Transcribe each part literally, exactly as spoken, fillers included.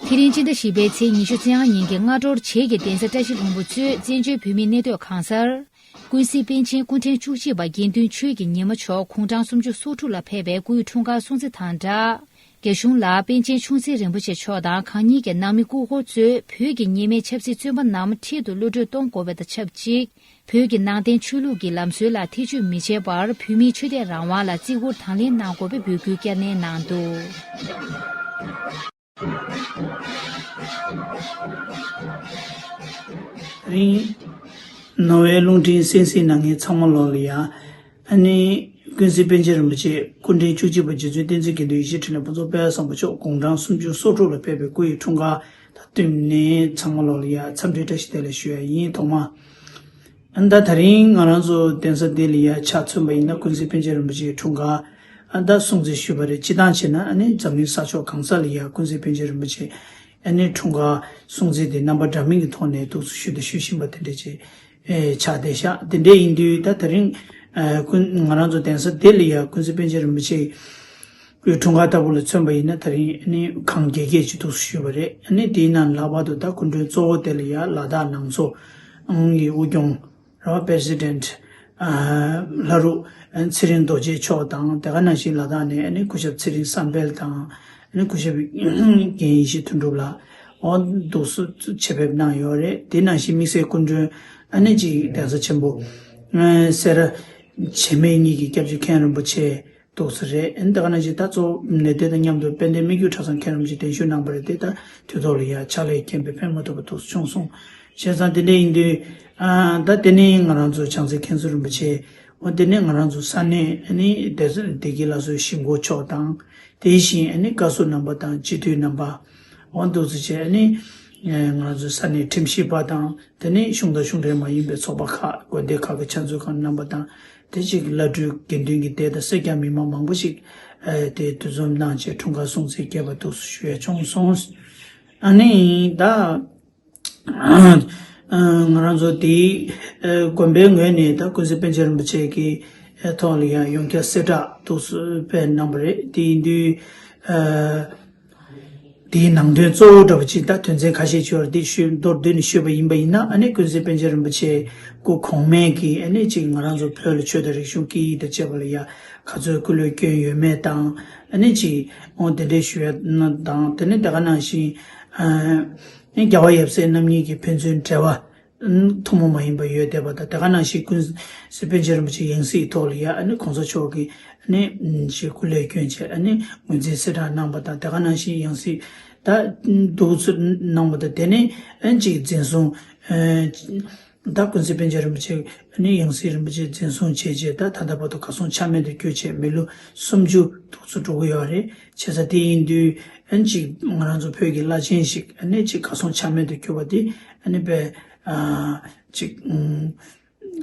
དེ་རིང་སྤྱི་ཟླ་བཞི་པའི་ཚེས་ཉི་ཤུ་རྩ་ལྔ་ཉིན་གྱི་སྔ་དྲོར་བྱེས་ཀྱི་གདན་ས་བཀྲ་ཤིས་ལྷུན་པོ་གཙོས་བཙན་བྱོལ་བོད་མིའི་གནས་སྡོད་གང་སར། ཀུན་གཟིགས་པཎ་ཆེན་སྐུ་ཕྲེང་བཅུ་གཅིག་པ་དགེ་འདུན་ཆོས་ཀྱི་ཉི་མ་མཆོག་དགུང་གྲངས་སུམ་ཅུ་སོ་དྲུག་ལ་ཕེབས་པའི་སྐུའི་འཁྲུངས་སྐར་སྲུང་བརྩི་དང་སྦྲགས། རྒྱ་གཞུང་ལ་པཎ་ཆེན་ཆུང་སྲིད་རིན་པོ་ཆེ་མཆོག་དང་གང་ཉིད་ཀྱི་ནང་མི་སྐུ་འཁོར་གཙོས་བོད་ཀྱི་ཉི་མའི་ཆབ་སྲིད་བཙོན་པ་རྣམས་འཁྲིལ་དུ་གློད་གྲོལ་གཏོང་དགོས་པ་དང་ཆབས་ཅིག་བོད་ཀྱི་ནང་བསྟན་ཆོས་ལུགས་ཀྱི་ལམ་སྲོལ་ལ་ཐེ་བྱུས་མི་བྱེད་པར་བོད་མིའི་ཆོས་དད་རང་དབང་ལ་བརྩི་བཀུར་དང་ལེན་གནང་དགོས་པའི་འབོད་སྐུལ་བསྐྱར་ནན་གནང་འདུག་རིང་། ནོར་ཝེ་རླུང་འཕྲིན་གསན་གཟིགས་གནང་མཁན་ཚང་མ་ལོག་ལ་ཡ། ཨ་ནི། ཀུན་གཟིགས་པཎ་ཆེན་རིན་པོ་ཆེ་སྐུ་ཕྲེང་བཅུ་གཅིག་པ་རྗེ་བཙུན་བསྟན་འཛིན་དགེ་འདུན་ཡེ་ཤེས་འཕྲིན་ལས་ཕུན་ཚོགས་དཔལ་བཟང་པོ་མཆོག་དགུང་གྲངས་སུམ་ཅུ་སོ་དྲུག་ལ་ཕེབས་པའི་སྐུ་ཡི་འཁྲུངས་སྐར་དང་བསྟུན་ནས་ཚང་མ་ལོག་ལ་ཡ་འཚམས་འདྲི་བཀྲ་ཤིས་བདེ་ལེགས་ཞུ་ཡ་ཡིན། ཐོག་མ། ཨ་ནི་ད་ད་རིང་ང་རང་ཚོ་གདན་ས་འདི་ལ་ཡ་ཆ་མཚོན་པ་ཡིན་ན་ཀུན་གཟིགས་པཎ་ཆེན་རིན་པོ་ཆེའི་འཁྲུངས་སྐར་ཨ་ནི་ད་སྲུང་བརྩི་ཞུས་པ་རེད། སྤྱིར་བཏང་བྱས་ན་ཨ་ནི་འཛམ་གླིང་ས་ཕྱོགས་གང་ས་ལ་ཡ་ཀུན་གཟིགས་པཎ་ཆེན་རིན་པོ་ཆེ་ཨ་ནི་འཁྲུངས་སྐར་སྲུང་བརྩི་དེ་རྣམ་པ་འདྲ་མིན་གྱི་ཐོག་ནས་འདུག་སེ་ཞུ་དང་ཞུ་བཞིན་པ་དེ་འདྲ་ཅིག་ཨེ་ཆགས་བསྡད་ཤག་དེ་འདྲ་ཡིན་དུས་ད་ད་རིང་ཨ་ཀུན་ང་རང་ཚོ་གདན་ས་འདི་ལ་ཡ་ཀུན་གཟིགས་པཎ་ཆེན་རིན་པོ་ཆེ་སྐུའི་འཁྲུངས་སྐར་ལྟ་བུ་ལ་མཚོན་པ་ཡིན་ན་ད་རིང་ཨ་ནི་གང་རྒྱས་རྒྱས་ཅིག་འདུག་སེ་ཞུས་པ་རེད། ཨ་ནི་དེའི་ནང་ལྷག་པར་དུ་ད་སྐུ་མགྲོན་གཙོ་བོ་དེ་ལ་ཡ་ལ་དྭགས་ནང་ཚོ་ཨང་གི་དབུ་སྐྱོང་ར་བ་པེ་སི་ཌེན་ཊི་ཨ་ལྷ་རུ་ཚེ་རིང་རྡོ་རྗེ་མཆོག་དང་དེ་ག་ནང་བཞིན་ལ་དྭགས་ནས་ཨ་ནི་སྐུ་ཞབས་ཚེ་རིང་བསམ་འཕེལ་དང་ཨ་ནི་སྐུ་ཞབས་རྒན་ཡེ་ཤེས་དོན་གྲུབ་ལགས་འོ་འདུག་སེ་ཆེད་ཕེབས་གནང་ཡོད་རེད། དེ་ནང་བཞིན་དམིགས་བསལ་སྐུ་མགྲོན་ཨ་ནི་ཅིག་གདན་ས་ཆེན་པོ་ཨ་སེ་ར་བྱེས་སྨད་གཉིས་ཀྱི་སྐྱབས་རྗེ་མཁན་རིན་པོ་ཆེ། འདུག་སེ་རེད། ཨ་ནི་དེ་ག་ནང་བཞིན་ད་གཙོ་བོ་ནས་དེ་དང་མཉམ་དུ་དཔལ་ལྡན་སྨད་རྒྱུད་གྲྭ་ཚང་མཁན་རིན་པོ་ཆེ་གདན་ཞུ་གནང་བ་རེད། དེ་ད་དུས་ཐོག་ལ་ཡ་ཕྱག་ལས་མཁན་པོས་ཕན་མ་ཐོགས་པ་འདུག་སེ་བྱུང་སོང་། བྱས་ཙང་དེ་འདྲ་ཡིན་དུས་ཨ་ད་དེ་ནས་ང་རང་ཚོ་བྱང་རྩེ་མཁན་ཟུར་རིན་པོ་ཆེ་འོ་དེ་ནས་ང་རང་ཚོ་ས་གནས་ཨ་ནི་བདེ་སྲུང་བདེ་སྐྱིད་སླར་གསོའི་གཞིས་འགོ་མཆོག་དང་དེ་བཞིན་ཨ་ནི་བཀའ་ཟུར་རྣམ་པ་དང་སྤྱི་འཐུས་རྣམ་པ་འོ་འདུག་སེ་བྱས་ཨ་ནི་ང་རང་ཚོ་ས་གནས་ཁྲིམས་ཞིབ་པ་དང་དེ་ནས་གཞུང་དང་གཞུང་འབྲེལ་མ་ཡིན་པའི་ཚོགས་པ་ཁག་དགོན་སྡེ་ཁག་གི་ཕྱག་མཛོད་ཁང་རྣམ་པ་དང་། དེ་གཅིག་བླ་སྤྲུལ་དགེ་འདུན་གྱི་སྡེ་དང་སེར་སྐྱ་མི་མང་མང་པོ་ཞིག་ཨ་དེ་འདུ་འཛོམས་གནང་བྱས་འཁྲུངས་སྐར་སྲུང་བརྩི་རྒྱས་པ་འདུག་སེ་ཞུ་ཡ་བྱུང་སོང་། ཨ་ནི་ད་ཨ་ང་རང་ཚོ་དེའི་ཨ་དགོན་པའི་ངོས་ནས་ད་ཀུན་གཟིགས་པཎ་ཆེན་རིན་པོ་ཆེ་གི་ཨ་ཐོག་ལ་ཡང་ཡོངས་ཁྱབ་གསལ་བསྒྲགས་འདུག་སེ་སྤེལ་གནང་བ་རེད། དེ་ཡིན་དུས་ཨ། དེའི་ནང་དོན་གཙོ་བོ་འདྲ་པོ་ཅིག་ད་དོན་ཚན་ཁ་ཤས་ཅིག་ཡོད་རེད། དེ་ཞུས་མདོར་བསྡུས་ནས་ཞུས་པ་ཡིན་པ་ཡིན་ན་ཨ་ནི་ཀུན་གཟིགས་པཎ་ཆེན་རིན་པོ་ཆེ་སྐུ་གོང་མས་ཀྱིས་ཨ་ནི་ཅིག་ང་རང་ཚོ་བོད་ལ་ཆོས་དང་རིག་གཞུང་སྐད་ཡིག་དང་བཅས་པ་ལ་ཡ་ག་ཚོད་སྐུ་ལས་བསྐྱོན་ཡོད་མེད་དང་ཨ་ནི་ཅིག་འོ་དེ་འདྲའི་ཞུ་ཡ་དང་དེ་ནས་དེ་ག་ནང་བཞིན་ཨ་ནི་རྒྱལ་བ་ཡབ་སྲས་རྣམ་གཉིས་ཀྱི་ཕན་ཚུན་འབྲེལ་བ། ཐུན་མོང་མ་ཡིན་པ་ཡོད་བསྡད་པ་དང་དེ་ག་ནང་བཞིན་ཀུན་གཟིགས་པཎ་ཆེན་རིན་པོ་ཆེ་ཡང་སྲིད་ཐོག་ལ་ཡ་ཨ་ནི་གོང་ས་མཆོག་གིས་ཨ་ནི་ཞེ་སྐུ་ལས་བསྐྱོན་བྱས་ཨ་ནི་ངོས་འཛིན་གསལ་བསྒྲགས་གནང་པ་དང་དེ་ག་ནང་བཞིན་ཡང་སྲིད་ད་འདུག་ཚུལ་གནང་པ་དང་དེ་ནས་ཨ་ནི་ཅིག་འཛིན་བཟུང་ཨ་ད་ཀུན་གཟིགས་པཎ་ཆེན་རིན་པོ་ཆེ་ཨ་ནི་ཡང་སྲིད་རིན་པོ་ཆེ་འཛིན་བཟུང་བྱས་རྗེས་ད་ད་ལྟ་བར་དུ་གར་སོང་ཆ་མེད་དུ་གྱུར་བྱས་མི་ལོ་སུམ་ཅུ་འདུག་ཚུལ་འགྲོ་གི་ཡོད་རེད། བྱས་ཙང་དེ་ཡིན་དུས་ཨ་ནི་ཅིག་ང་རང་ཚོ་བོད་ཀྱི་བླ་ཆེན་ཞིག་ཨ་ནི་ཅིག་གར་སོང་ཆ་མེད་དུ་གྱུར་པ་དེ་ཨ་ནི་དཔེ། ཨ་ཅིག་ཨུམ་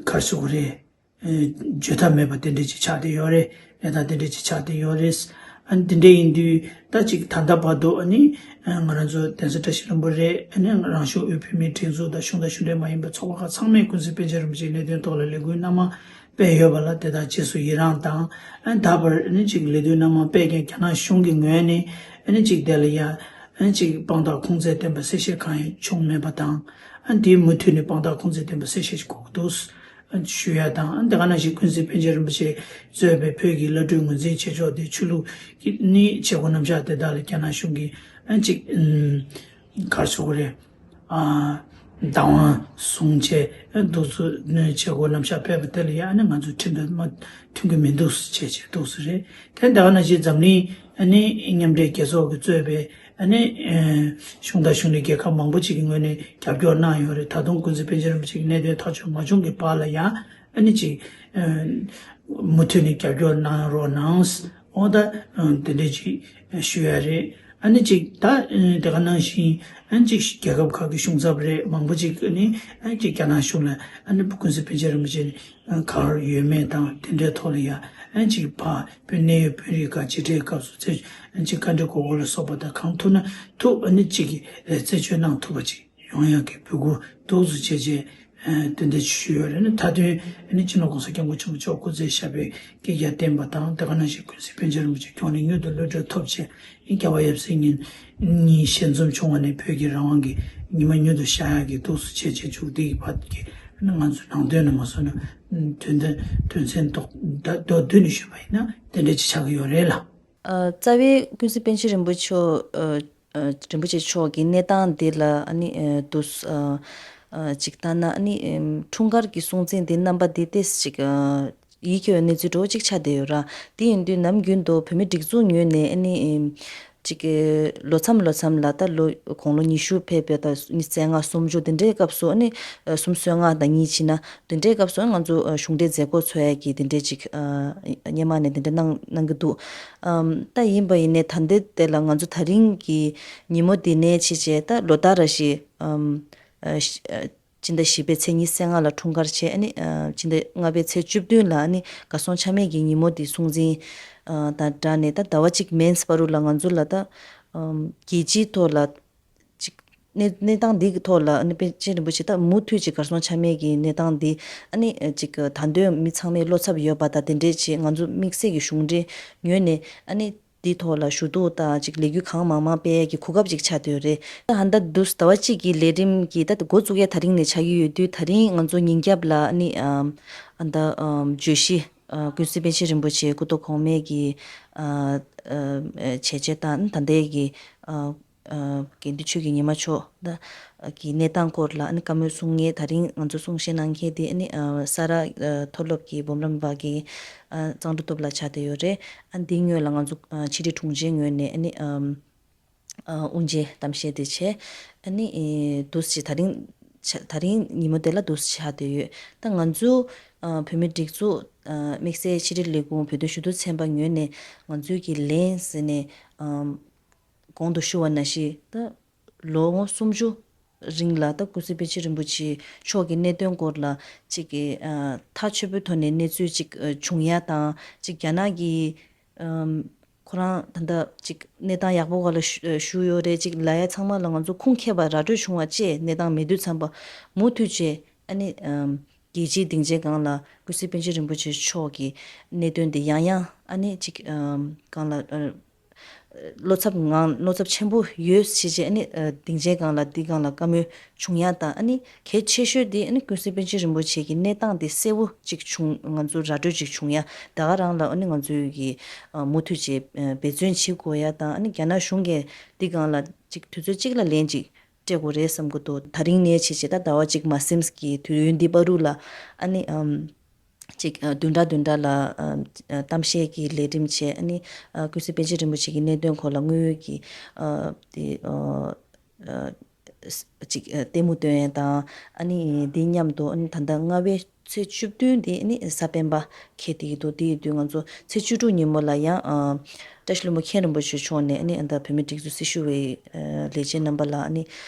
ག་རེ་ཟེར་དགོས་རེད། ཨེ་བརྗོད་ཐབས་མེད་པ་དེ་འདྲ་ཅིག་ཆགས་བསྡད་ཡོད་རེད། གནས་སྟངས་དེ་འདྲ་ཅིག་ཆགས་བསྡད་ཡོད་རེད། ཨ་ནི་དེ་འདྲ་ཡིན་དུས་ད་ཅིག་ད་ལྟ་བར་དུ་ཨ་ནི་ཨ་ང་རང་ཚོ་གདན་ས་བཀྲ་ཤིས་ལྷུན་པོ་རེད། ཨ་ནི་རང་གཞུང་དབུས་བོད་མིའི་སྒྲིག་འཛུགས་དང་གཞུང་དང་གཞུང་འབྲེལ་མ་ཡིན་པའི་ཚོགས་པ་ཁག་ཚང་མས་ཀུན་གཟིགས་པཎ་ཆེན་རིན་པོ་ཆེའི་གནད་དོན་ཐོག་ལ་ལས་འགུལ་སྣ་མང་སྤེལ་ཡོད་པ་ལ་དེ་དག་རྗེས་སུ་ཡི་རངས་དང་། ཨ་ནི་ད་བར་ཨ་ནི་ཅིག་ལས་དོན་སྣ་མང་སྤེལ་མཁན་རྒྱ་ནག་གཞུང་གི་ངོས་ནས་ཨ་ནི་ཅིག་དེ་ལ་ཡ་ཨ་ནི་ཅིག་དཔང་རྟགས་ཁུངས་བཙན་ལྡན་པ་གསལ་བཤད་གང་ཡང་བྱུང་མེད་པ་དང་། ཨ་ནི་དེའི་མུ་མཐུད་ནས་དཔང་རྟགས་ཁུངས་བཙན་ལྡན་པ་གསལ་བཤད་ཞིག་དགོས་ཀྱི་འདུག་ཨ་ནི་ཞུ་ཡ་དང་། ཨ་ནི་དེ་ག་ནང་བཞིན་ཀུན་གཟིགས་པཎ་ཆེན་རིན་པོ་ཆེ་གཙོས་པའི་བོད་ཀྱི་བླ་སྤྲུལ་ངོས་འཛིན་བྱེད་ཕྱོགས་དེ་ཆོས་ལུགས་ཀྱི་ནི་བྱེད་སྒོ་རྣམ་གཞག་དེ་དག་ལ་རྒྱ་ནག་གཞུང་གིས་ཨ་ནི་ཅིག་ཨུམ་ག་རེ་ཟེར་དགོས་རེད། ཨ་བདག་དབང་བཟུང་བྱས་འདུག་ཚུལ་བྱེད་སྒོ་རྣམ་གཞག་སྤེལ་བ་དེ་ལ་ཡང་ཨ་ནི་ང་ཚོ་ཁྲིམས་དང་མ་མཐུན་གྱི་མི་འདུག་ཟེར་བྱས་བྱས་འདུག་ས་རེད། དེ་ད་ག་ནང་བཞིན་འཛམ་གླིང་ཨ་ནི་མཉམ་འབྲེལ་རྒྱལ་ཚོགས་ཀྱིས་གཙོས་པའི་ཨ་ནི་ཨ་གཞུང་དང་གཞུང་འབྲེལ་རྒྱལ་ཁབ་མང་པོ་ཅིག་གི་ངོས་ནས་རྒྱབ་སྐྱོར་གནང་ཡོད་རེད། ད་དུང་ཀུན་གཟིགས་པཎ་ཆེན་རིན་པོ་ཆེ་གི་གནད་དོན་ཐག་གཅོད་མ་བྱུང་གི་བར་ལ་ཡང་ཨ་ནི་ཅིག་ཨ་མུ་མཐུད་ནས་རྒྱབ་སྐྱོར་གནང་རོགས་གནང་། འོ་ད་ཨ་དེ་འདྲས་ཅིག་ཞུ་ཡ་རེད། ཨ་ནི་ཅིག་ད་ཨ་དེ་ག་ནང་བཞིན་ཨ་ནི་ཅིག་རྒྱལ་ཁབ་ཁག་གི་གཞུང་ཚབ་རེད། མང་པོ་ཅིག་ཨ་ནི་ཨ་ནི་ཅིག་རྒྱ་ནག་གཞུང་ལ་ཨ་ནི་ཀུན་གཟིགས་པཎ་ཆེན་རིན་པོ་ཆེ་ནི་ག་བར་ཡོད་མེད་དང་དེ་འདྲའི་ཐོག་ལ་ཡ་ཨ་ནི་ཅིག་ཕར་བོད་གནད་ཡོད་དཔོན་རིགས་ཁག་མཇལ་འཕྲད་སྐབས་སུ་རྩད་ཨ་ནི་ཅིག་བཀའ་འདྲི་གོ་སྐབས་ལ་སོགས་པ་དང་གང་ཐུབ་ན་ཐུབ་ཨ་ནི་ཅིག་གི་རྩད་གཅོད་གནང་ཐུབ་པ་ཅིག་ཡོང་ཡག་གི་འབོད་སྐུལ་འདུག་སེ་བྱས་རྗེས། དེ་འདྲ་ཞུས་ཡོད་རེད། ན་མཐའ་དོན་ཨ་ནི་སྤྱི་ནོར་༸གོང་ས་༸སྐྱབས་མགོན་ཆེན་པོ་མཆོག་སྐུ་ཚེ་ཞབས་པད་བསྐལ་བརྒྱར་བརྟན་པ་དང་། དེ་ག་ནང་བཞིན་ཀུན་གཟིགས་པཎ་ཆེན་རིན་པོ་ཆེ་མཆོག་ནས་མྱུར་དུ་གློད་གྲོལ་ཐོབ་བྱས། ཨ་ནི་རྒྱལ་བ་ཡབ་སྲས་ཉིད་གཉིས་ཞལ་འཛོམས་བྱུང་བ་ནས་བོད་ཀྱི་རང་དབང་གི་ཉི་མ་མྱུར་དུ་ཤར་ཡག་གི་ཐུགས་སུ་ཆེ་ཆེ་བཅུག་དེ་གི་བར་གྱི་ང་ཚོ་ནང་དོན་ནས་མ་སོང་ན་དོན་དོན་དོན་ཚན་རྡོག་རྡོག་བདུན་ནས་ཞུས་པ་ཡིན་ན་དེ་འདྲ་ཅིག་ཆགས་ཀྱི་ཡོད་རེད་ལ། ཨ། རྩ་བའི་ཀུན་གཟིགས་པཎ་ཆེན་རིན་པོ་ཆེ་མཆོག་ཨ། ཨ། རིན་པོ་ཆེ་མཆོག་གི་གནས་སྟངས་འདི་ལ་ཨ་ནི་ཨ། དུས་ཨ། ཨ། ཅིག་ལྟ་ན་ཨ་ནི་ཨ། འཁྲུངས་སྐར་གྱི་སྲུང་བརྩི་འདི་རྣམ་པ་འདི་ཏོག་ཙམ་ཅིག་ཨ། ཡིད་སྐྱོ་བའི་གནས་ཚུལ་འདྲ་བོ་ཅིག་ཆགས་བསྡད་ཡོད་ར། དེ་ཡིན་དུས་ནམ་རྒྱུན་དུ་བོད་མི་སྒྲིག་འཛུགས་ངོས་ནས་ཨ་ནི་ཨ། ཅིག་ལོ་མཚམས་ལོ་མཚམས་ལ་ད་ལོ་དགུང་ལོ་ཉི་ཤུ་ཕེབས་པའི་ད་ཉི་ཤུ་རྩ་ལྔ་སུམ་ཅུ་དེ་འདྲའི་སྐབས་སུ་ཨ་ནི་ཨ། སུམ་ཅུ་སོ་ལྔ་དང་གཉིས་ཕྱིན་ན་དེ་འདྲའི་སྐབས་སུ་ང་ཚོ་ཨ། གཞུང་འབྲེལ་མཛད་སྒོ་འཚོགས་ཡག་གི་དེ་འདྲའི་ཅིག་ཨ། སྔོན་མ་ནས་དེ་འདྲ་གནང་གནང་གི་འདུག་ཨམ། ད་ཡིན་པ་ཡིན་ནའི་ད་ལྟའི་དེ་ལ་ང་ཚོ་ད་རིང་གི་ཉིན་མོ་འདི་ནས་བྱས་བྱས་ད་ལོ་ལྟར་རེ་བཞིན་ཨམ། ཨ། ཤ་ཨ། སྤྱི་ཟླ་བཞི་པའི་ཚེས་ཉི་ཤུ་རྩ་ལྔ་ལ་འཁྲུངས་སྐར་བྱས། ཨ་ནི་ཨ། སྤྱི་ཟླ་ལྔ་པའི་ཚེས་བཅུ་བདུན་ལ་ཨ་ནི་གར་སོང་ཆ་མེད་ཀྱི་ཉིན་མོ་འདི་སྲུང་བརྩི་ཨ། དང་སྦྲགས་ནས་ད་ཟླ་བ་གཅིག་མིན་བར་དུ་ལ་ང་ཚོ་ལ་ད་ཨམ། རྒྱལ་སྤྱིའི་ཐོག་ལ་ཅིག་གནས་གནས་སྟངས་འདི་གི་ཐོག་ལ་ཨ་ནི་པཎ་ཆེན་རིན་པོ་ཆེ་ད་མུ་མཐུད་ཅིག་གར་སོང་ཆ་མེད་ཀྱི་གནས་སྟངས་འདི་ཨ་ནི་ཅིག་ད་དུང་མི་ཚང་མས་བློ་འཚབ་ཡོད་པ་དང་དེ་འདྲས་བྱས་ང་ཚོ་དམིགས་བསལ་གྱི་གཞུང་འབྲེལ་ངོས་ནས་ཨ་ནི་འདིའི་ཐོག་ལ་ཞུ་གཏུག་དང་ཅིག་ལས་འགུལ་གང་མང་མང་སྤེལ་ཡས་ཀྱི་གོ་སྐབས་ཅིག་ཆགས་བསྡད་ཡོད་རེད། ད་ཧ་ད་དུས་ཟླ་བ་གཅིག་གི་ལས་རིམ་གྱི་ད་འགོ་བཙུགས་ཡས་ད་རིང་ནས་ཆགས་ཀྱི་ཡོད་དུས་ད་རིང་ང་ཚོ་ཉིན་རྒྱབ་ལ་ཨ་ནི་ཨམ། ཨ་ད་ཨམ། བརྗོད་གཞི་ཨ། ཀུན་གཟིགས་པཎ་ཆེན་རིན་པོ་ཆེ་སྐུ་ཐོག་གོང་མའི་གི་ཨ། ཨ། བྱས་རྗེས་དང་ད་ལྟའི་གི་ཨ། ཨ། དགེ་འདུན་ཆོས་ཀྱི་ཉི་མ་མཆོག་ད་གི་གནས་སྟངས་སྐོར་ལ་ཨ་ནི་བཀའ་མོལ་གསུང་མཁན་ད་རིང་ང་ཚོ་གསུང་བཤད་གནང་མཁན་དེ་ཨ་ནི་ཨ། ས་རཱ་ཨ། མཐོ་སློབ་ཀྱི་འབུམ་རམས་པ་གི་ཨ། གཙང་སྒྲོལ་སྟོབས་ལགས་ཆགས་བསྡད་ཡོད་རེད། ཨ། འདིའི་སྔོན་ལ་ང་ཚོ་ཨ། ཕྱི་དྲིལ་དྲུང་ཆེའི་ངོས་ནས་ཨ་ནི་ཨམ། ཨ། དབུ་འབྱེད་གཏམ་བཤད་དེ་བྱས། ཨ་ནི་ཨེ། དུས་ཚོད་ད་རིང་ཆ་ད་རིང་ཉིན་མོ་དེ་ལ་དུས་ཚོད་ཆགས་བསྡད་ཡོད། ད་ང་ཚོ་ཨ། བོད་མི་སྒྲིག་འཛུགས་ཨ། དམིགས་བསལ་ཕྱི་དྲིལ་ལས་ཁུངས་བོད་དོན་ཞུ་གཏུག་ཚན་པ་ངོས་ནས་ང་ཚོའི་གི་ལན་ཟེར་ནས་ཨམ། གོང་དུ་ཞུ་བ་ནང་བཞིན་ད་ལོ་ངོ་སུམ་ཅུ་རིང་ལ་ད་ཀུན་གཟིགས་པཎ་ཆེན་རིན་པོ་ཆེ་མཆོག་གི་གནད་དོན་སྐོར་ལ་ཅིག་གི་ཨ། ཐག་ཆོད་པོའི་ཐོག་ནས་གནས་ཚུལ་ཅིག་ཨ། བྱུང་ཡ་དང་ཅིག་རྒྱ་ནག་གི་ཨམ། ཁོ་རང་ད་ལྟ་ཅིག་གནས་སྟངས་ཡག་པོ་སྒང་ལ་བཞུ་བཞུགས་ཡོད་རེད། ཅིག་ལབ་ཡ་ཚང་མ་ལ་ང་ཚོ་ཁུངས་འཁྱོལ་བ་ར་སྤྲོད་བྱུང་བ་བཅས་གནས་སྟངས་མེད་དུས་ཙམ་པ་མུ་མཐུད་བྱས་ཨ་ནི་ཨམ། རྒྱལ་སྤྱིའི་སྡིངས་ཆའི་སྒང་ལ་ཀུན་གཟིགས་པཎ་ཆེན་རིན་པོ་ཆེ་མཆོག་གི་གནད་དོན་འདི་ཡང་ཡང་ཨ་ནི་ཅིག་ཨམ། སྒང་ལ་ཨ། བློ་འཚབ་ངང་བློ་འཚབ་ཆེན་པོ་ཡོད་བྱས་བྱས་ཨ་ནི་ཨ། སྡིངས་ཆའི་སྒང་ལ་འདི་སྒང་ལ་བཀའ་མོལ་བྱུང་ཡ་དང་ཨ་ནི་གལ་ཆེ་ཤོས་དེ་ཨ་ནི་ཀུན་གཟིགས་པཎ་ཆེན་རིན་པོ་ཆེ་གི་གནས་སྟངས་དེ་གསལ་བོ་ཅིག་བྱུང་ང་ཚོ་ར་སྤྲོད་ཅིག་བྱུང་ཡ། ད་ག་རང་ལ་ཨ་ནི་ང་ཚོའི་གི་ཨ། མུ་མཐུད་བྱས་ཨ། འབད་བརྩོན་བྱེད་དགོས་ཡ་དང་ཨ་ནི་རྒྱ་ནག་གཞུང་གིས་འདི་སྒང་ལ་ཅིག་དུས་ཚོད་གཅིག་ལ་ལན་ཅིག་སྤྲད་དགོས་རེད་བསམ་གི་འདུག་ད་རིང་ནས་བྱས་བྱས་ད་ཟླ་བ་གཅིག་མ་ཟིན་གི་དུས་ཡུན་འདི་བར་དུ་ལ་ཨ་ནི་ཨམ། ཅིག་ཨ། བདུན་ཕྲག་བདུན་ཕྲག་ལ་ཨ། ཨ། གཏམ་བཤད་ཀྱི་ལས་རིམ་བྱས་ཨ་ནི་ཨ། ཀུན་གཟིགས་པཎ་ཆེན་རིན་པོ་ཆེ་གི་གནད་དོན་སྐོར་ལ་དངོས་ཡོད་ཀྱི་ཨ། དེ་ཨ། ཨ། ཅིག་ཨ། ལྟད་མོ་སྟོན་ཡས་དང་ཨ་ནི་འདི་མཉམ་དུ་ཨ་ནི་ད་ལྟ་ལྔ་པའི་ཚེས་བཅུ་བདུན་དེ་ཨ་ནི་གཟའ་སྤེན་པ་འཁེལ་བསྡད་ཀྱི་འདུག་དེ་ཡིན་དུས་ང་ཚོ་ཚེས་བཅུ་དྲུག་ཉིན་མོ་ལ་ཡང་ཨ། བཀྲ་ཤིས་ལྷུན་པོ་མཁན་རིན་པོ་ཆེ་མཆོག་ནས་ཨ་ནི་ཨ་ད་བོད་མིའི་སྒྲིག་འཛུགས་སྲི་ཞུ་བའི་ཨ། ལས་བྱེད་རྣམ་པ་ལ་ཨ་ནི་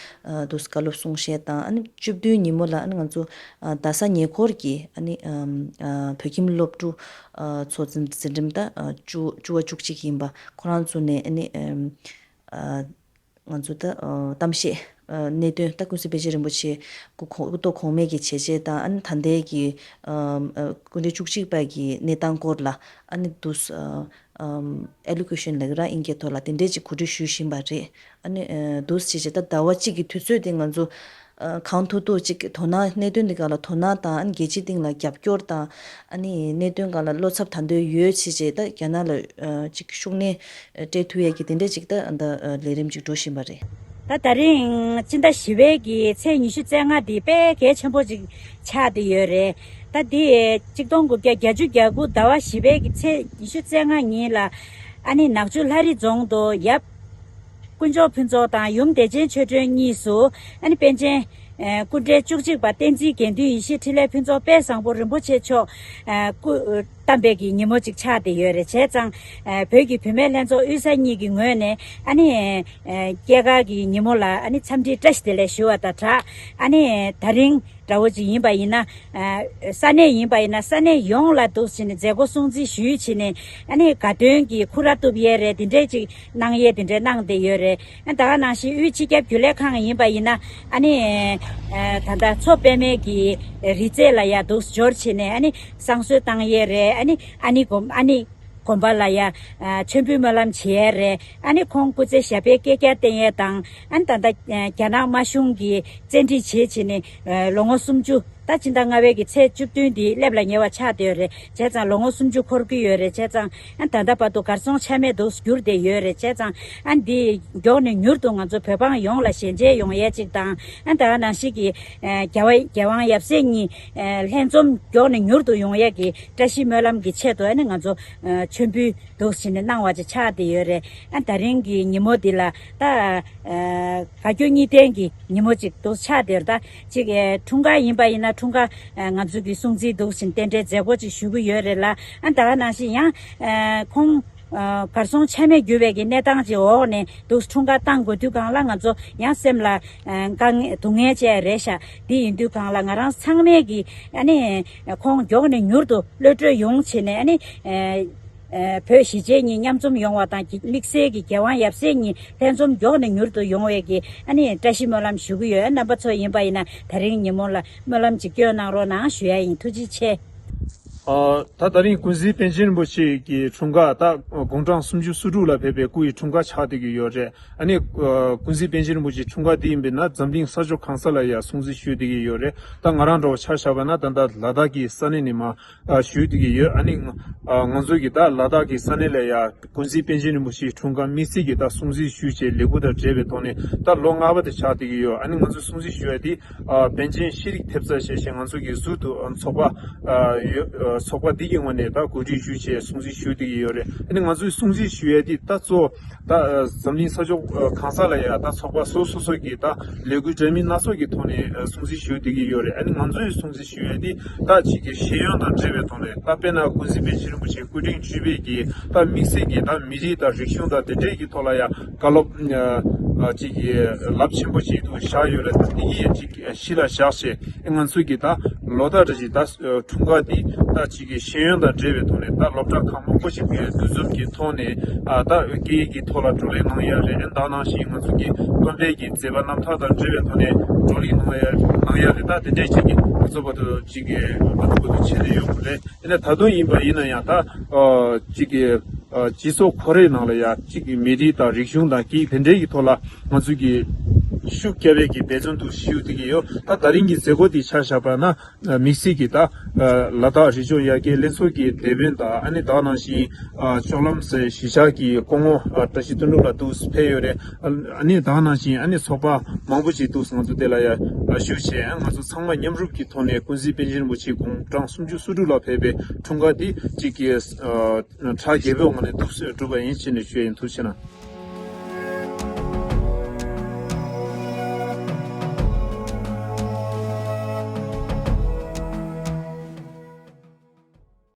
ཨ། དུས་བཀའ་སློབ་གསུང་བཤད་དང་ཨ་ནི་བཅུ་བདུན་ཉིན་མོ་ལ་ཨ་ནི་ང་ཚོ་ཨ། རྡ་ས་ཉེ་འཁོར་གྱི་ཨ་ནི་ཨམ། ཨ། བོད་ཁྱིམ་སློབ་ཕྲུག་ཨ། ཚོ་འཛིན་འཛིན་རིམ་ད་ཨ། བཅུ་བཅུ་བ་བཅུ་གཅིག་ཡིན་པ་ཁོ་རང་ཚོ་ནས་ཨ་ནི་ཨམ། ཨ། ང་ཚོ་ད་ཨ། གཏམ་བཤད་ཨ། གནད་དོན་ད་ཀུན་གཟིགས་པཎ་ཆེན་རིན་པོ་ཆེ་སྐུ་གོང་སྐུ་ཐོག་གོང་མའི་གི་བྱས་རྗེས་དང་ཨ་ནི་ད་ལྟའི་གི་ཨམ། ཨ། སྐུ་ཕྲེང་བཅུ་གཅིག་པ་གི་གནས་སྟངས་སྐོར་ལ་ཨ་ནི་དུས་ཨ། ཨམ། ཨེ་ལོ་ཀེ་ཤན་ལབ་ཀྱི་ར་དབྱིན་སྐད་ཐོག་ལ་དེ་འདྲས་ཅིག་གོ་སྒྲིག་ཞུས་བཞིན་པ་རེད། ཨ་ནི་ཨ། དུས་བྱས་བྱས་ད་ཟླ་བ་གཅིག་གི་དུས་ཚོད་དེ་ང་ཚོ་ཨ། གང་ཐུབ་ཐུབ་ཅིག་དོ་སྣང་གནད་དོན་འདི་སྒང་ལ་དོ་སྣང་དང་ཨ་ནི་རྒྱལ་སྤྱིའི་སྟེང་ལ་རྒྱབ་སྐྱོར་དང་ཨ་ནི་གནད་དོན་སྒང་ལ་བློ་འཚབ་ད་དུང་ཡོད་བྱས་བྱས་ད་རྒྱ་ནག་ལ་ཨ། ཅིག་ཤུགས་སྣོན་སྤྲད་ཐུབ་ཡས་ཀྱི་དེ་འདྲས་ཅིག་ད་ད་ལས་རིམ་ཅིག་འགྲོ་བཞིན་པ་རེད། ད་ད་རིང་སྤྱི་ཟླ་བཞི་པའི་གི་ཚེས་ཉི་ཤུ་རྩ་ལྔ་འདི་དཔེ་གལ་ཆེན་པོ་ཅིག་ཆགས་བསྡད་ཡོད་རེད། ད་འདི་གཅིག་སྟོང་དགུ་བརྒྱ་བརྒྱད་ཅུ་གྱ་དགུ་ཟླ་བ་བཞི་པའི་གི་ཚེས་ཉི་ཤུ་རྩ་ལྔ་ཉིན་ལ་ཨ་ནི་ནག་ཆུ་ལྷ་རི་རྫོང་དུ་ཡབ་དཀོན་མཆོག་ཕུན་ཚོགས་དང་ཡུམ་བདེ་ཆེན་ཆོས་སྒྲོན་གཉིས་སུ་ཨ་ནི་པཎ་ཆེན་ཨ། སྐུ་ཕྲེང་བཅུ་གཅིག་པ་བསྟན་འཛིན་དགེ་འདུན་ཡེ་ཤེས་འཕྲིན་ལས་ཕུན་ཚོགས་དཔལ་བཟང་པོ་རིན་པོ་ཆེ་མཆོག་ཨ། སྐུ་ བཏབ་པའི་གི་ཉིན་མོ་ཅིག་ཆགས་བསྡད་ཡོད་རེད། བྱས་ཙང་ཨ་བོད་ཀྱི་བུད་མེད་ལྷན་ཚོགས་དབུས་ས་གཉིས་ཀྱི་ངོས་ནས་ཨ་ནི་ཨ་སྐྱེས་སྐར་གྱི་ཉིན་མོ་ལ་ཨ་ནི་འཚམས་འདྲི་བཀྲ་ཤིས་བདེ་ལེགས་ཞུ་བ་དང་སྦྲགས། ཨ་ནི་དེ་རིང་འདྲ་བོ་ཅིག་ཡིན་པ་ཡིན་ན། ཨ་ས་གནས་ཡིན་པ་ཡིན་ན་ས་གནས་ཡོངས་ལ་འདུག་བྱས་ནས་མཛད་སྒོ་སྲུང་བརྩི་ཞུས་བྱས་ནས། ཨ་ནི་དགའ་སྟོན་གྱི་ཁུར་ར་གཏུབ་ཡས་རེད། དེ་འདྲས་ཅིག་གནང་ཡས་དེ་འདྲས་གནང་བསྡད་ཡོད་རེད། ཨ་ད་ག་ནང་བཞིན་དབུས་སྤྱི་ཁྱབ་རྒྱུན་ལས་ཁང་ཡིན་པ་ཡིན་ན། ཨ་ནི་ཨ་ད་ལྟ་མཚོ་པདྨའི་གི་རི་རྩེ་ལ་ཡ་འདུག་འབྱོར་བྱས་ནས། ཨ་ནི་བསང་གསོལ་བཏང་ཡས་རེད། ཨ་ནི་ཨ་ནི་དགོན་ཨ་ནི་དགོན་པ་ལ་ཡ་ཨ་མཆོད་འབུལ་སྨོན་ལམ་བྱེད་ཡས་རེད། ཨ་ནི་ཁོང་སྐུ་ཚེ་ཞབས་པད་བསྐལ་བརྒྱར་བརྟན་ཡས་དང་། ཨ་ནི་ད་ལྟ་ཨ་རྒྱ་ནག་དམར་གཞུང་གིས་བཙན་ཁྲིད་བྱེད་བྱས་ནས་ཨ་ལོ་ངོ་སུམ་ཅུ། ད་ཕྱི་ཟླ་ལྔ་པའི་གི་ཚེས་བཅུ་བདུན་འདི་སླེབས་ལ་ཉེ་བ་ཆགས་བསྡད་ཡོད་རེད། བྱས་ཙང་ལོ་ངོ་སུམ་ཅུ་འཁོར་གྱི་ཡོད་རེད། བྱས་ཙང་ཨ་ད་ལྟ་བར་དུ་གར་སོང་ཆ་མེད་དུ་གྱུར་བསྡད་ཡོད་རེད། བྱས་ཙང་ཨ་འདི་མགྱོགས་ནས་མྱུར་དུ་ང་ཚོ་བོད་འབངས་ཡོངས་ལ་ཞལ་མཇལ་ཡོང་ཡས་ཅིག་དང་། ཨ་ད་ག་ནང་བཞིན་གྱི་ཨ་རྒྱལ་བ་རྒྱལ་དབང་ཡབ་སྲས་གཉིས་ཨ་ལྷན་འཛོམས་མགྱོགས་ནས་མྱུར་དུ་ཡོང་ཡས་ཀྱི་བཀྲ་ཤིས་སྨོན་ལམ་གྱི་ཆེད་དུ། ཨ་ནི་ང་ཚོ་ཨ་མཆོད་འབུལ་འདུག་བྱས་ནས་གནང་བ་ཅིག་ཆགས་བསྡད་ཡོད་རེད། ཨ་དེ་རིང་གི་ཉིན་མོ་འདི་ལ་ད་ཨ་དགའ་སྐྱོ་གཉིས་ལྡན་གྱི་ཉིན་མོ་ཅིག་འདུག་ཆགས་བསྡད་ཡོད་རེད། ད་ཅིག་ཨ་འཁྲུངས་སྐར་ཡིན་པ་ཡིན་ན་འཁྲུངས་སྐར་ཨ་ང་ཚོ་གི་སྲུང་བརྩི་འདུག་བྱས་ནས་རྟེན་འབྲེལ་མཛད་སྒོ་ཅིག་ཞུ་གི་ཡོད་རེད་ལ། ཨ་ད་ག་ནང་བཞིན་ཡང་ཨ་ཁོང་ཨ་གར་སོང་ཆ་མེད་གྱུར་བའི་གི་གནས་སྟངས་ཅིག་འོག་ནས་འདུག་འཁྲུངས་སྐར་བཏང་དགོས་དུས་སྒང་ལ་ང་ཚོ་ཡང་སེམས་ལ་ཨ་དཀའ་ངལ་སྡུག་བསྔལ་ཅིག་རེད་ཤག་འདི་ཡིན་དུས་སྒང་ལ་ང་རང་ཚང་མས་གི་ཨ་ནི་ཁོང་མགྱོགས་ནས་མྱུར་དུ་གློད་གྲོལ་ཡོང་བྱས་ནས། ཨ་ནི་ཨ་ཨ་བོད་གཞིས་བྱེས་གཉིས་མཉམ་འཛོམས་ཡོང་བ་དང་། དམིགས་བསལ་གྱི་རྒྱལ་དབང་ཡབ་སྲས་གཉིས་ལྷན་འཛོམས་མགྱོགས་ནས་མྱུར་དུ་ཡོང་བའི་གི་ཨ་ནི་བཀྲ་ཤིས་སྨོན་ལམ་ཞུ་གི་ཡོད། རྣམ་པ་ཚོ་ཡིན་པ་ཡིན་ན་དེ་རིང་ཉིན་མོ་ལ་སྨོན་ལམ་ཅིག་སྐྱོན་གནང་རོགས་གནང་ཞུ་ཡ་ཡིན། ཐུགས་རྗེ་ཆེ། ཨ་ད་དེ་རིང་ཀུན་གཟིགས་པཎ་ཆེན་རིན་པོ་ཆེ་གི་འཁྲུངས་སྐར། ད་དགུང་གྲངས་སུམ་ཅུ་སོ་དྲུག་ལ་ཕེབས་པའི་སྐུ་ཡི་འཁྲུངས་སྐར་ཆགས་བསྡད་ཀྱི་ཡོད་རེད། ཨ་ནི་ཨ་ཀུན་གཟིགས་པཎ་ཆེན་རིན་པོ་ཆེའི་འཁྲུངས་སྐར་འདི་ཡིན་པས་ན་འཛམ་གླིང་ས་ཕྱོགས་གང་ས་ལ་ཡ་སྲུང་བརྩི་ཞུ་བསྡད་ཀྱི་ཡོད་རེད། ད་ང་རང་འདྲ་བོ་ཆ་བཞག་པ་ན་ད་ལྟ་ལ་དྭགས་ཀྱི་ས་གནས་ནས་མར་ཨ་ཞུ་བསྡད་ཀྱི་ཡོད། ཨ་ནི་ང་ཨ་ང་ཚོ་གི་ད་ལ་དྭགས་ཀྱི་ས་གནས་ལ་ཡ་ཀུན་གཟིགས་པཎ་ཆེན་རིན་པོ་ཆེའི་འཁྲུངས་སྐར་དམིགས་བསལ་གྱི་ད་སྲུང་བརྩི་ཞུ་བྱས་ལས་འགུལ་དང་འབྲེལ་བའི་ཐོག་ནས་ད་ལོ་ལྔ་པ་དེ་ཆགས་བསྡད་ཀྱི་ཡོད། ཨ་ནི་ང་ཚོས་སྲུང་བརྩི་ཞུ་ཡ་དེ་ཨ་པཎ་ཆེན་ཤེས་རིག་ཐེབས་རྩ་ཞེས་བྱས་ང་ཚོ་གི་ཟུར་དུ་ཨ་ཚོགས་པ་ཨ་ཡོད། ཨ་ཚོགས་པ་འདི་གི་ངོས་ནས་ད་གོ་སྒྲིག་ཞུ་བྱས་སྲུང་བརྩི་ཞུ་བསྡད་ཀྱི་ཡོད་རེད། ཨ་ནི་ང་ཚོས་སྲུང་བརྩི་ཞུ་ཡ་དེ་ད་གཙོ་བོ་ད་ཨ་འཛམ་གླིང་ས་ཕྱོགས་ཨ་གང་ས་ལ་ཡ་ད་ཚོགས་པ་སོ་སོ་སོ་གི་ད་ལས་འགུལ་འདྲ་མིན་སྣ་ཚོགས་ཀྱི་ཐོག་ནས་ཨ་སྲུང་བརྩི་ཞུ་བསྡད་ཀྱི་ཡོད་རེད། ཨ་ནི་ང་ཚོས་སྲུང་བརྩི་ཞུ་ཡ་དེ་ད་ཅིག་གི་ཤེས་ཡོན་དང་འབྲེལ་བའི་ཐོག་ནས། ད་དཔེར་ན་ཀུན་གཟིགས་པཎ་ཆེན་རིན་པོ་ཆེ་སྐུ་ཕྲེང་བཅུ་པའི་གི་ད་དམིགས་བསལ་གྱི་ད་མི་རིགས་དང་རིག་གཞུང་དང་དེ་འདྲའི་གི་ཐོག་ལ་ཡ་བཀའ་སློབ་ཨ་ཅིག་གི་རླབས་ཆེན་པོ་ཅིག་ཏུ་བཞག་ཡོད་རེད། ད་དེ་གི་ཅིག་གཞི་ལ་བཞག་བྱས་ང་ཚོས་གི་ད་ལོ་ལྟར་རེ་བཞིན་ད་འཁྲུངས་སྐར་འདི་ད་ཅིག་གི་ཤེས་ཡོན་དང་འབྲེལ་བའི་ཐོག་ནས་ད་སློབ་གྲྭ་ཁག་མང་པོ་ཞིག་གི་འདུ་འཛོམས་ཀྱི་ཐོག་ནས་ཨ་ད་སྐད་ཡིག་གི་ཐོག་ལ་བགྲོ་གླེང་གནང་ཡ་རེད། ཨ་ནི་ད་ནང་བཞིན་ང་ཚོ་གི་སྟོན་པའི་གི་མཛད་པ་རྣམ་ཐར་དང་འབྲེལ་བའི་ཐོག་ནས་བགྲོ་གླེང་གནང་ཡ་གནང་ཡ་རེད། ད་དེ་འདྲས་ཅིག་གི་ང་ཚོ་བར་དུ་ཅིག་གི་བར་དུ་བར་དུ་བྱས་ནས་ཡོང་གི་རེད། དེ་ནས་ད་དུང་ཡིན་པ་ཡིན་ན་ཡང་ད་ཨ་ཅིག་གི་ཨ་སྤྱི་ཚོགས་ཁོ་རའི་ནང་ལ་ཡ་ཅིག་གི་མི་རིགས་དང་རིག་གཞུང་དང་སྐད་ཡིག་དེ་འདྲའི་གི་ཐོག་ལ་ང་ཚོས་གི་ཤུགས་རྒྱབ་པའི་གི་འབད་བརྩོན་དུ་ཞུ་བསྡད་ཀྱི་ཡོད། ད་དེ་རིང་གི་མཛད་སྒོ་འདི་ཆ་བཞག་པ་ན་ཨ་དམིགས་བསལ་གྱི་ད་ཨ་ལ་དྭགས་རི་ལྗོངས་ཡར་རྒྱས་ལྷན་ཚོགས་ཀྱི་དེད་དཔོན་དང་། ཨ་ནི་ད་ནང་བཞིན་ཨ་ལྕོག་ལམ་སེ་གཞིས་ཆགས་ཀྱི་སྐུ་ངོ་ཨ་བཀྲ་ཤིས་དོན་གྲུབ་ལགས་འདུག་ཕེབས་ཡོད་རེད། ཨ་ནི་ད་ནང་བཞིན་ཨ་ནི་ཚོགས་པ་མང་པོ་ཞིག་འདུག་ང་ཚོ་དེ་ལ་ཡ་ཞུགས་བྱས། ང་ཚོ་ཚང་མ་མཉམ་རུབ་ཀྱི་ཐོག་ནས་ཀུན་གཟིགས་པཎ་ཆེན་རིན་པོ་ཆེ་དགུང་གྲངས་སུམ་ཅུ་སོ་དྲུག་ལ་ཕེབས་པའི་འཁྲུངས་སྐར་འདི་གཅིག་གི་ཨ་གྲ་རྒྱས་པོའི་ངང་ནས་འདུག་སེ་གྲུབ་པ་ཡིན་ཞེས་ནས་ཞུ་ཡ་ཡིན། ཐུགས་རྗེ་གནང་།